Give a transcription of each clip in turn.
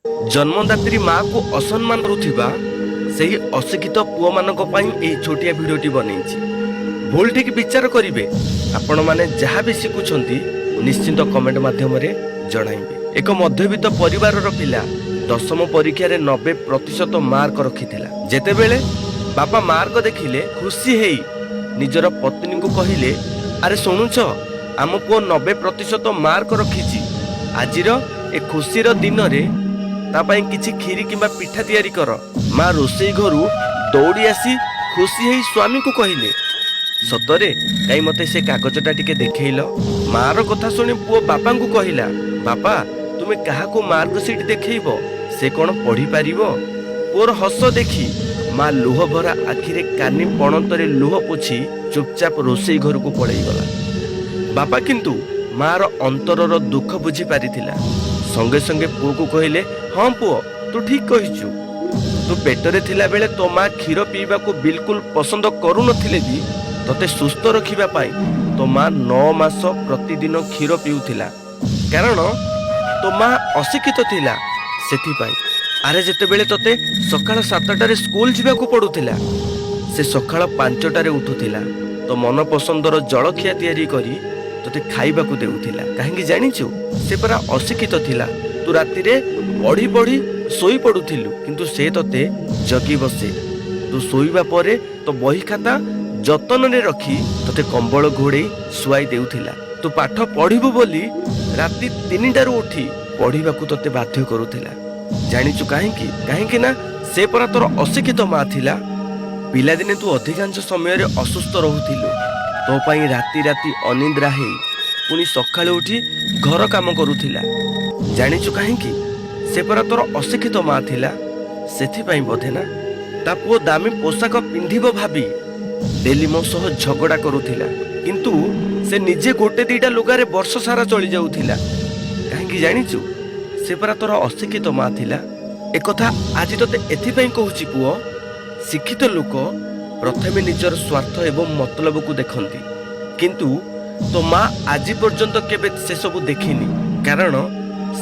ଜନ୍ମଦାତ୍ରୀ ମାକୁ ଅସମ୍ମାନ କରୁଥିବା ସେହି ଅଶିକ୍ଷିତ ପୁଅମାନଙ୍କ ପାଇଁ ଏହି ଛୋଟିଆ ଭିଡ଼ିଓଟି ବନେଇଛି। ଭୁଲ ଠିକ ବିଚାର କରିବେ। ଆପଣମାନେ ଯାହା ବି ଶିଖୁଛନ୍ତି, ନିଶ୍ଚିନ୍ତ କମେଣ୍ଟ ମାଧ୍ୟମରେ ଜଣାଇବେ। ଏକ ମଧ୍ୟବିତ୍ତ ପରିବାରର ପିଲା ଦଶମ ପରୀକ୍ଷାରେ 90% ମାର୍କ ରଖିଥିଲା। ଯେତେବେଳେ ବାପା ମାର୍କ ଦେଖିଲେ, ଖୁସି ହେଇ ନିଜର ପତ୍ନୀଙ୍କୁ କହିଲେ, "ଆରେ ଶୁଣୁଛ, ଆମ ପୁଅ 90% ମାର୍କ ରଖିଛି। ଆଜିର ଏ ଖୁସିର ଦିନରେ ତା ପାଇଁ କିଛି କ୍ଷୀରି କିମ୍ବା ପିଠା ତିଆରି କର।" ମା ରୋଷେଇ ଘରୁ ଦୌଡ଼ି ଆସି ଖୁସି ହେଇ ସ୍ୱାମୀକୁ କହିଲେ, "ସତରେ? କାଇଁ, ମତେ ସେ କାଗଜଟା ଟିକେ ଦେଖେଇଲ।" ମାର କଥା ଶୁଣି ପୁଅ ବାପାଙ୍କୁ କହିଲା, "ବାପା, ତୁମେ କାହାକୁ ମାର୍କ ସିଟ୍ ଦେଖେଇବ? ସେ କଣ ପଢିପାରିବ?" ପୁଅର ହସ ଦେଖି ମା ଲୁହ ଭରା ଆଖିରେ କାନି ପଣତରେ ଲୁହ ପୋଛି ଚୁପଚାପ ରୋଷେଇ ଘରକୁ ପଳେଇଗଲା। ବାପା କିନ୍ତୁ ମାର ଅନ୍ତରର ଦୁଃଖ ବୁଝି ପାରିଥିଲା। ସଙ୍ଗେ ସଙ୍ଗେ ପୁଅକୁ କହିଲେ, "ହଁ ପୁଅ, ତୁ ଠିକ କହିଛୁ। ତୁ ପେଟରେ ଥିଲାବେଳେ ତୋ ମା କ୍ଷୀର ପିଇବାକୁ ବିଲକୁଲ ପସନ୍ଦ କରୁନଥିଲେ ବି ତତେ ସୁସ୍ଥ ରଖିବା ପାଇଁ ତୋ ମା 9 ମାସ ପ୍ରତିଦିନ କ୍ଷୀର ପିଉଥିଲା। କାରଣ ତୋ ମା ଅଶିକ୍ଷିତ ଥିଲା, ସେଥିପାଇଁ। ଆରେ, ଯେତେବେଳେ ତତେ ସକାଳ 7ଟାରେ ସ୍କୁଲ ଯିବାକୁ ପଡୁଥିଲା, ସେ ସକାଳ 5ଟାରେ ଉଠୁଥିଲା। ତୋ ମନ ପସନ୍ଦର ଜଳଖିଆ ତିଆରି କରି ତୋତେ ଖାଇବାକୁ ଦେଉଥିଲା। କାହିଁକି ଜାଣିଛୁ? ସେ ପରା ଅଶିକ୍ଷିତ ଥିଲା। ତୁ ରାତିରେ ପଢି ପଢି ଶୋଇ ପଡୁଥିଲୁ, କିନ୍ତୁ ସେ ତତେ ଜଗି ବସେ। ତୁ ଶୋଇବା ପରେ ତୋ ବହି ଖାତା ଯତନରେ ରଖି ତୋତେ କମ୍ବଳ ଘୋଡେଇ ଶୁଆଇ ଦେଉଥିଲା। ତୁ ପାଠ ପଢିବୁ ବୋଲି ରାତି 3ଟାରୁ ଉଠି ପଢିବାକୁ ତୋତେ ବାଧ୍ୟ କରୁଥିଲା। ଜାଣିଛୁ କାହିଁକି? କାହିଁକି ନା ସେ ପରା ତୋର ଅଶିକ୍ଷିତ ମା ଥିଲା। ପିଲାଦିନେ ତୁ ଅଧିକାଂଶ ସମୟରେ ଅସୁସ୍ଥ ରହୁଥିଲୁ। ତୋ ପାଇଁ ରାତି ରାତି ଅନିଦ୍ରା ହେଇ ପୁଣି ସକାଳୁ ଉଠି ଘର କାମ କରୁଥିଲା। ଜାଣିଛୁ କାହିଁକି? ସେ ପରା ତୋର ଅଶିକ୍ଷିତ ମା ଥିଲା, ସେଥିପାଇଁ ବୋଧେ ନା? ତା ପୁଅ ଦାମୀ ପୋଷାକ ପିନ୍ଧିବ ଭାବି ଡେଲି ମୋ ସହ ଝଗଡ଼ା କରୁଥିଲା, କିନ୍ତୁ ସେ ନିଜେ ଗୋଟେ ଦିଟା ଲୁଗାରେ ବର୍ଷ ସାରା ଚଳି ଯାଉଥିଲା। କାହିଁକି ଜାଣିଛୁ? ସେ ପରା ତୋର ଅଶିକ୍ଷିତ ମା ଥିଲା। ଏକଥା ଆଜି ତୋତେ ଏଥିପାଇଁ କହୁଛି ପୁଅ, ଶିକ୍ଷିତ ଲୋକ ପ୍ରଥମେ ନିଜର ସ୍ୱାର୍ଥ ଏବଂ ମତଲବକୁ ଦେଖନ୍ତି, କିନ୍ତୁ ତୋ ମା ଆଜି ପର୍ଯ୍ୟନ୍ତ କେବେ ସେସବୁ ଦେଖିନି, କାରଣ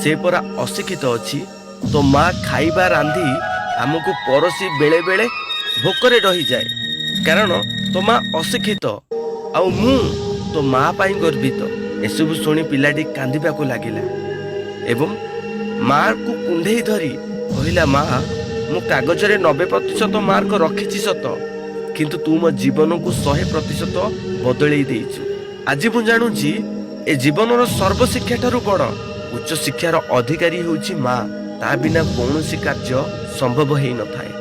ସେ ପରା ଅଶିକ୍ଷିତ ଅଛି। ତୋ ମା ଖାଇବା ରାନ୍ଧି ଆମକୁ ପରସି ବେଳେ ବେଳେ ଭୋକରେ ରହିଯାଏ, କାରଣ ତୋ ମା ଅଶିକ୍ଷିତ। ଆଉ ମୁଁ ତୋ ମା ପାଇଁ ଗର୍ବିତ।" ଏସବୁ ଶୁଣି ପିଲାଟି କାନ୍ଦିବାକୁ ଲାଗିଲା ଏବଂ ମାକୁ କୁଣ୍ଢେଇ ଧରି କହିଲା, "ମା, ମୁଁ କାଗଜରେ 90% ମାର୍କ ରଖିଛି ସତ, କିନ୍ତୁ ତୁ ମୋ ଜୀବନକୁ 100% ବଦଳେଇ ଦେଇଛୁ। ଆଜି ମୁଁ ଜାଣୁଛି, ଏ ଜୀବନର ସର୍ବଶିକ୍ଷା ଠାରୁ ବଡ଼ ଉଚ୍ଚ ଶିକ୍ଷାର ଅଧିକାରୀ ହେଉଛି ମା। ତା ବିନା କୌଣସି କାର୍ଯ୍ୟ ସମ୍ଭବ ହେଇନଥାଏ।"